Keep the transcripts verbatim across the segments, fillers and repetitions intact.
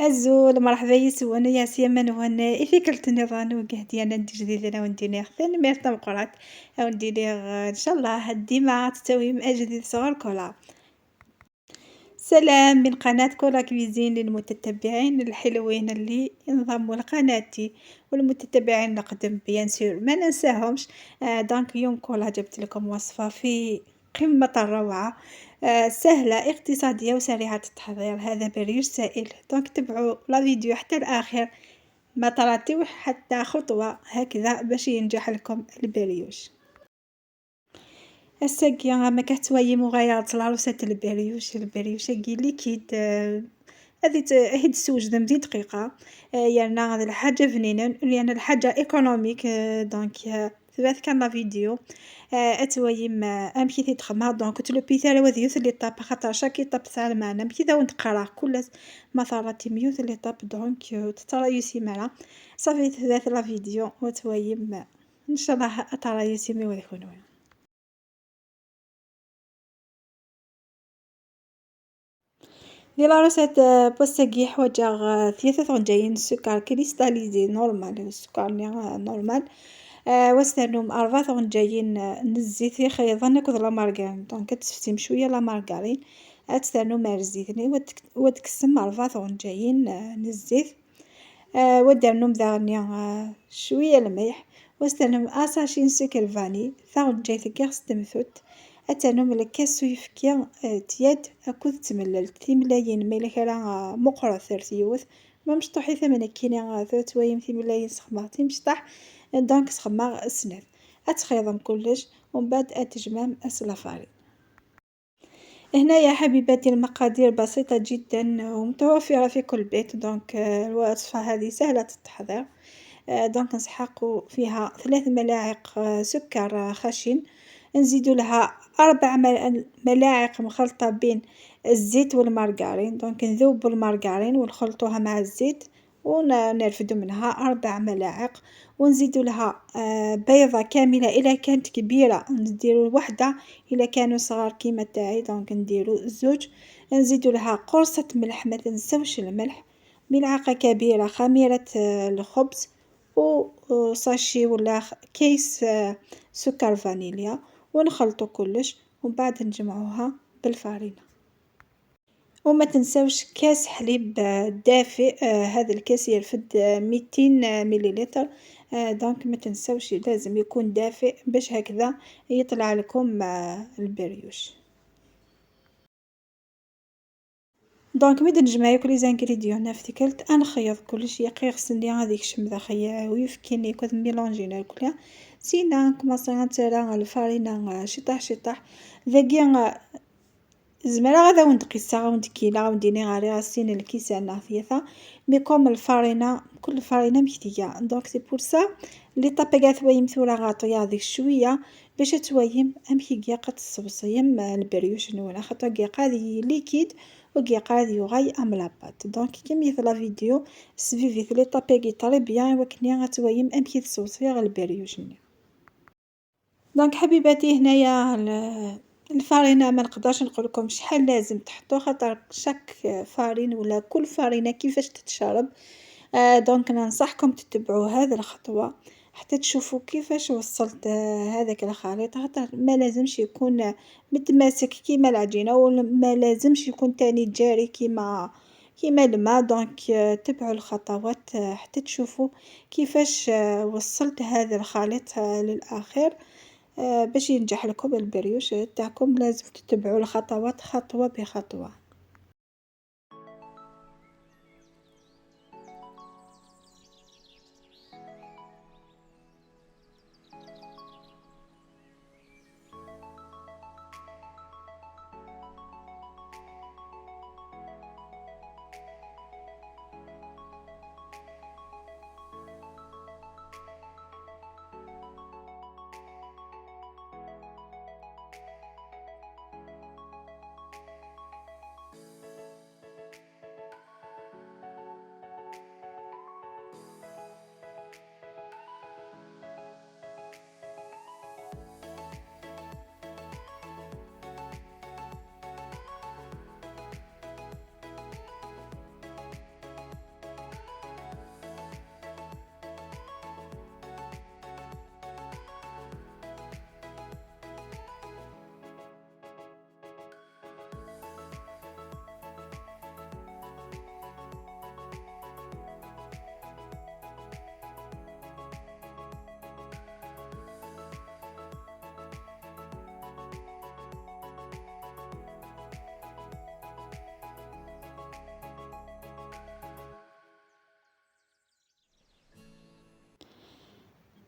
Azul, merḥba yis-wen, ya s yama-nwen i tikkelt nniḍen, wigah d yanan d-ijdidan a wen-d-iniɣ tanemmirt tameqqrant, a wen-d-iniɣ, eh, ncallah dima ad tettawim ajdid sɣur Kola. سلام من قناة كولا كويزين للمتتبعين الحلوين اللي انضموا لقناتي، والمتتبعين القدم bien sûr ما ننساهمش. آه، donc يوم كولا جبت لكم وصفة في قمة الروعة، آه، سهلة، اقتصادية، وسريعة التحضير. هذا بريوش سائل، donc تبعوا la vidéo حتى الآخر، ما تراطيو حتى خطوة هكذا باش ينجح لكم البريوش. الساقية ما كتوايم وغاية العروسة البريوش، البريوش كي ليكيد، آه، هذه ت-، هي تسوج ذم ذي دقيقة. آه، يرنا هذه الحاجة بنينة، لأن الحاجة إيكونوميك، آه، donc، آه، ثبات كان لا فيديو. آه، اتوايم، آه، امشي تيتخمها، donc تلوبيتال وذ يوث لي طاب، خاطر شاكي طاب تاع المعنى مشي ذا ونتقرا كل ما ثارت ميوث لي طاب، donc، آه، تترى يوسي مالا. صافي ثبات لا فيديو وتوايم، آه، ان شاء الله اترى يوسي مي وذكونوي. دي لا روسيت، آه، بوستاكي حواجغ، آه، ثلاثة ثغنجايين السكر كريستاليزي نورمال، السكر ني، آه، نورمال. آه، واستنوم أربعة ثغنجايين، آه، نزيت يخيضن أكد لا مارغرين، دونك تسفتيم شوية لا مارغرين، آه، تستنوم على الزيت ني، وتك-، وتكسم أربعة ثغنجايين، آه، نزيت. آه، ودرنوم داغني، آه، شوية الملح، واستنوم أساشي نسكر فاني، ثاون جاي ثقيغ ستمثوت، أتنوم لكاس ويفكي، آه، تياد أكود تمللت، ثيملايين ميلك راه، آه، مقرة ثيرت يوث، ما مشطوحي ثمن كيني، آه، ثلاث وايم ثيملايين سخمة، تيمشطح، دونك سخمة سنات. أتخيضم كلش، ومن بعد أتجمام أسلافاري. هنايا حبيباتي المقادير بسيطة جدا ومتوفرة في كل بيت، دونك، آه، الوصفة هذه سهلة التحضير. آه، دونك نسحقوا فيها ثلاث ملاعق، آه، سكر، آه، خشن، نزيدوا لها أربع مل-، ملاعق مخلطة بين الزيت والمارغرين، دونك نذوبوا المارغرين ونخلطوها مع الزيت، ونرفدوا منها أربع ملاعق، ونزيدوا لها، آه، بيضة كاملة. إلا كانت كبيرة نديروا وحدة، إلا كانوا صغار كيما تاعي دونك نديروا زوج. نزيدوا لها قرصة ملح، ما تنسوش الملح، ملعقة كبيرة خميرة، آه، الخبز، و، وساشي ولا خ-، كيس، آه، سكر فانيليا، ونخلطوا كلش، ومن بعد نجمعوها بالفرينة. وما تنساوش كاس حليب، آه، دافئ. آه، هذا الكاس يرفد، آه، ميتين مليلتر. آه، دونك ما تنساوش لازم يكون دافئ باش هكذا يطلع لكم، آه، البريوش. دونك ميد نجمع ياك لي زانغريديون ناف تكلت، انخيض كلش يقيغ سندي هذيك شمذا خيا ويفكيني كذ ميلونجينا الكل. سينا نكمصي نترى الفارينة، آه، شطح شطح. ذاكي، آه، زمرا غادا ونتقيسا، غاوندكيلا، غاونديني غاري غاسين الكيسان ثيثا. مي كوم الفارينة، كل الفارينة مكتية. دونك سي بور سا لي طابيغات ويم ثورا غاطية هذيك شوية باش تويم امكي كيا قد الصوصيم البريوش نونا، خاطر كيا قاعد ليكيد وكيا قاعد يغاي ام لاباط. دونك كيما يثلا فيديو سفيفيت لي طابيغي طري بيان وكني غتويم امكي تصوصي غا البريوش ني. دونك حبيباتي، هنايا ال-، الفارينة ما نقدرش نقول لكم شحال لازم تحطوا، خاطر شاك فارين ولا كل فارينة كيفاش تتشرب. آه، دونك ننصحكم تتبعوا هذه الخطوة حتى تشوفوا كيفاش وصلت، آه، هذاك الخليط، خاطر ما لازمش يكون متماسك كيما العجينة، وما لازمش يكون تاني جاري كيما كيما الما. دونك، آه، تبعوا الخطوات، آه، حتى تشوفوا كيفاش، آه، وصلت هذا الخليط، آه، للآخر. آه، باش ينجح لكم البريوش تاعكم لازم تتبعوا الخطوات خطوة بخطوة.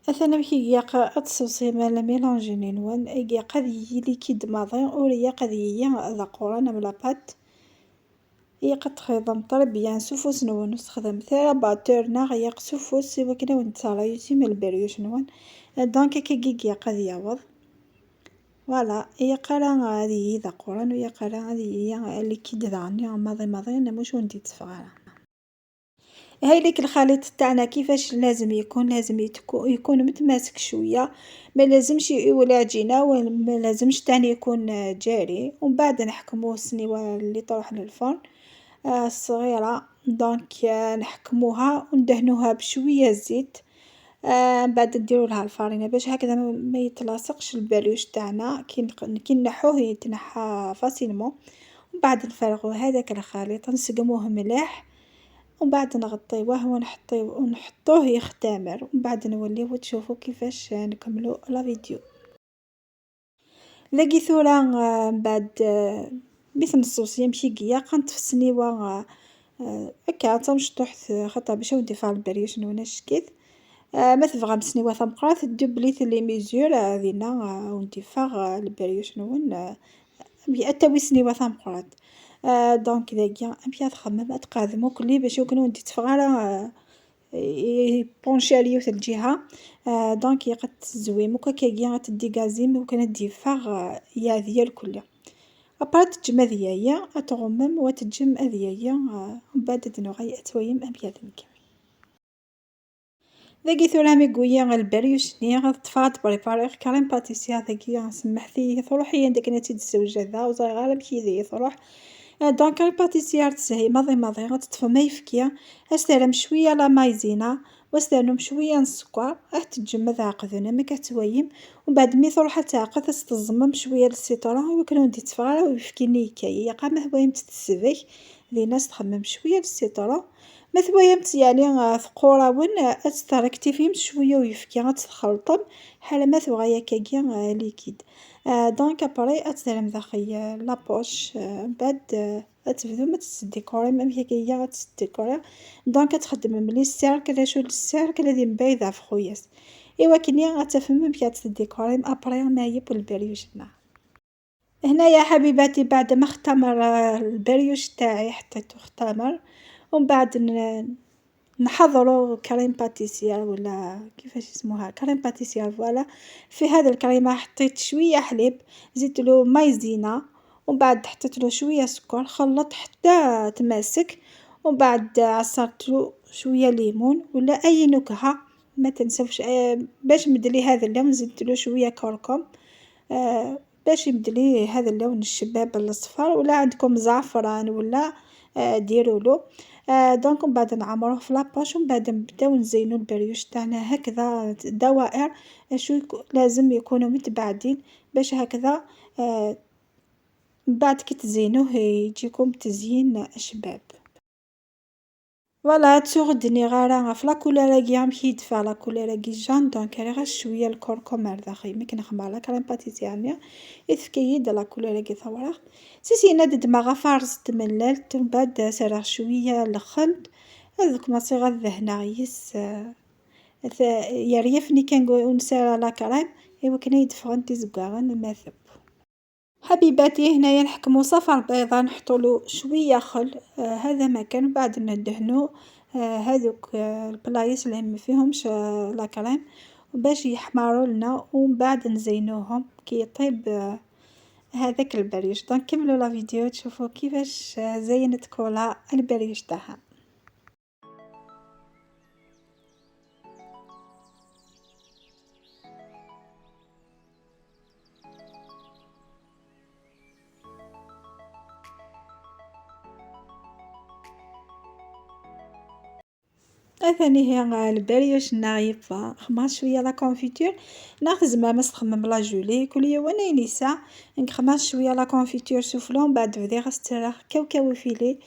Atan amek i ilaq ad tessewsayem la mélange-nni-nwen. I ilaq ad yili liquide maḍi, ur ilaq ad yili d aquran am la pâte. Ilaq ad txedmem très bien s ufus-nwen, ur tessexdamet ara batteur neɣ ilaq s ufus i wakken ad wen-d-terr réussite lberyuc-nwen. Donc, akkagi i ilaq ad yaweḍ. Voilà, ilaq ara ad yili d aquran, ur ilaq ara ad yili liquide daɣen maḍi maḍi, neɣ mac ur wen-d-yetteffeɣ ara. هايليك الخليط تاعنا كيفاش لازم يكون، لازم يتكو-، يكون متماسك شوية، ما لازمش يولي عجينة، وما لازمش تاني يكون جاري. ومن بعد نحكمو السنيوة اللي تروح للفرن، آه، الصغيرة. Donc، آه، نحكموها وندهنوها بشوية زيت. آه، من بعد نديرو لها الفرينة باش هكذا ما، ما يتلاصقش البريوش تاعنا. كي نق-، كي نحوه يتنحى facilement. ومن بعد نفرغو هذاك الخليط، نسقموه مليح، ومن بعد نغطيوه ونحطيو-، ونحطوه يختمر، ومن بعد نوليو وتشوفو كيفاش نكملو la vidéo. داكي ثورة، آه، من بعد، آه، مي تنصوص يمشي كيا قنت في السنيوة، آه، آه، هكا تمشطوحت خاطر باش ودي فيها البريوش نونا شكيت. آه، ما تبغى مسنيوة ثمقرات دوبليت les mesures، آه، دينا، آه، ودي فيها، آه، البريوش نون، آه، أمي أتاوي سنيوة ثمقرات. آه، donc داكيا أمي تخمم أتقادمو كلي باش يكون ودي تفغارة، آه، يبونشي على يوث الجهة. آه، donc يقد تزويم وكاكاكي غتديكازيم وكان ديفاغ، آه، يا ذيال كلها. أبرا تجم أذيايا، أتغمم وتجم أذيايا، آه، ومن بعد دنوغي أتويم أبيض نكمل. داكي ثورة ميكويا البريوش ني غتطفات بريباري كريم باتيسيا داكي سمحتي تروحي عندك نتي تزوج هذا وزاي غير مشي ذي تروح. آه، donc كريم باتيسيا تسهي ماضي ماضي غتطفى ما يفكيا. أستلم شوية لا مايزينا، واستنوم شوية السكر، راح تتجمد عقدنا ما كتوايم. ومن بعد مي تروح تعقد تتزمم شوية للسيترون، وكنا ندي تفغرة ويفكيني كاي قام هوايم تتسبك. دينا تخمم شوية للسيترون، ما ثوايمت يعني، آه، ثقوراون، آه، اتستركتيفيم شوية ويفكي غتخلطم حالا ما ثوغا ياكاكي، آه، ليكيد. آه، donc après اتدرم داخل، آه، لابوش، آه، بعد، آه، تبدو ما تسديكوري، ميم هي كي هي غتسديكوري. Donc تخدم ملي السيرك، لا شو السيرك الذي مبايد في خوياس. ايوا كني غتفهم ميم كي غتسديكوري، ابري ما يب البريوش هنا. هنايا حبيباتي بعد ما اختمر، آه، البريوش تاعي حطيته اختمر، ومن بعد ن-، نحضرو كريم باتيسير ولا كيفاش يسموها، كريم باتيسير. Voilà، في هذا الكريمة حطيت شوية حليب، زدت له مايزينا، ومن بعد حطيت له شوية سكر، خلطت حتى تماسك، ومن بعد عصرت له شوية ليمون ولا أي نكهة، ما تنسوش. آه، باش مدلي هذا اللون زدت له شوية كركم، آه، باش يمدلي هذا اللون الشباب الأصفر، ولا عندكم زعفران ولا، آه، ديروا له. آه، donc من بعد نعمروه في لاباش، ومن بعد نبداو نزينوا البريوش تاعنا هكذا دوائر. شو يكو-، لازم يكونوا متباعدين باش هكذا، آه، من بعد كي تزينوه يجيكم تزيين شباب. Voilà، تسوغ دني غارة في la couleur اكي، غام كي يدفع la couleur اكي جان. Donc راه غير شوية الكركم على داخل، مي كنخمر la crème pâtissière يعني يتفكيد la couleur اكي ثورة. سيسينا ددما غا فارس تمللت، ومن بعد سرغ شوية الخل. هذوك ما صيغ الذهنة يس، آه، ث-، يا ريفني كان قو-، ونسال la crème، ايوا كنا يدفغن تيزقاغن الماثب. حبيباتي، هنايا نحكمو صفار بيضة، نحطولو شوية خل، آه، هذا ما كان. بعد ندهنو، آه، هذوك، آه، البلايص اللي ما فيهمش، آه، la crème، باش يحمروا لنا، ومن بعد نزينوهم كي يطيب، آه، هذاك البريوش. Donc كملوا la vidéo تشوفوا كيفاش، آه، زينت كولا البريوش تاعها. أثاني هي البريوش نايفة، خمار شوية la confiture، ناخذ زعما ما تخمم la gelée، كل يوم أنا ينسى نخمر شوية la confiture soufflé، ومن بعد بدي غسترخ كاوكاو فيلي.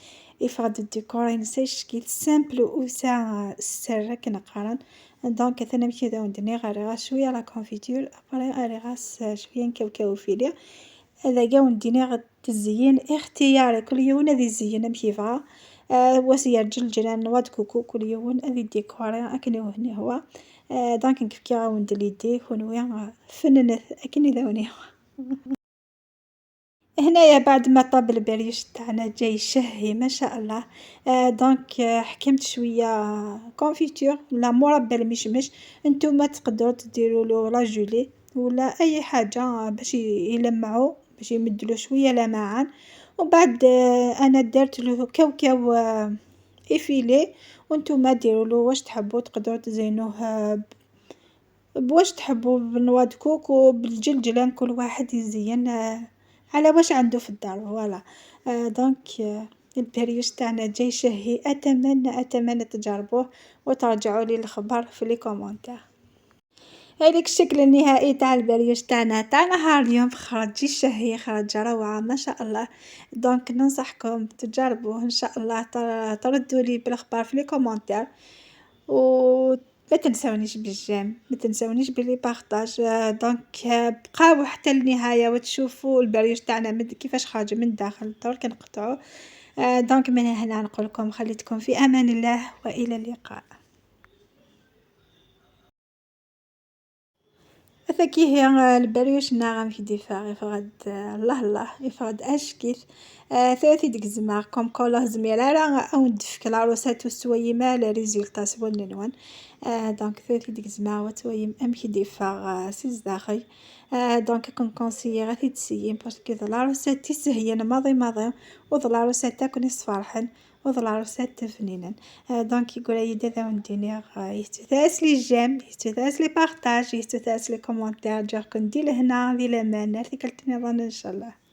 يفرد الديكور ينسى الشكل simple وسا السر كنقارن. Donc ثنا مشي داون دني غير شوية la confiture، après غير شوية نكاوكاو فيلي. هذا كاع ونديني غد التزيين اختياري، كل يوم هذه الزينة مشي يبغى. آه، وسيرجل الجيران noix de coco، كل يوم أذي ديكوري أكن يوهني هو. آه، donc نكفكي غاوند ليدي كونوي، آه، فننت أكن إذا وني هو. هنايا بعد ما طاب البريوش تاعنا جاي شهي ما شاء الله. آه، donc، آه، حكمت شوية confiture ولا مربى المشمش. نتوما تقدروا تديروا له la gelée ولا أي حاجة باش ي-، يلمعوا، باش يمدلو شوية لمعان. ومبعد، آه، أنا درتلو كاوكاو، آه، effilé، ونتوما ديرولو واش تحبوا، تقدروا تزينوه، آه، ب-، بواش تحبوا، ب noix de coco، بالجلجلان، كل واحد يزين، آه، على واش عندو في الدار. Voilà. آه، donc، آه، البريوش تاعنا جاي شهي، أتمنى، أتمنى تجربوه وترجعولي الخبر في les commentaires. هذيك الشكل النهائي تاع البريوش تاعنا تاع نهار اليوم خرج يشهي، خرج روعة ما شاء الله. Donc ننصحكم تجربوه إن شاء الله، تر-، تردولي بالأخبار في les commentaires، وما تنسونيش بال j'aime، ما تنسونيش ب les partages. آه، donc، آه، بقاو حتى النهاية وتشوفوا البريوش تاعنا من كيفاش خرج من الداخل. درك نقطعو. آه، donc من هنا نقولكم خليتكم في أمان الله وإلى اللقاء. أثاكي هي البريوش ناغم في دفاع يفغد، آه، الله الله يفغد أشكيث. آه، ثلاثي ديك الزمار كوم كولا زمير على أو ندفك لا روسات وسوي ما لا ريزولتا سوى النوان. آه، donc ثلاثي ديك الزمار وتويم أم كي دفاع، آه، سيز داخل. آه، donc كون كونسيي غادي تسيي باسكو لا روسات تسهي ماضي ماضي، ولا روسات تاكل يصفرحن. وظل عروسات فنينة. آه، donc يقول لي دادا ونديني، آه، يتوثاس لي j'aime، يتوثاس لي partage، يتوثاس لي commentaire، جاكم دي لهنا، دي لمان، نارتي كالتني ظن إن شاء الله.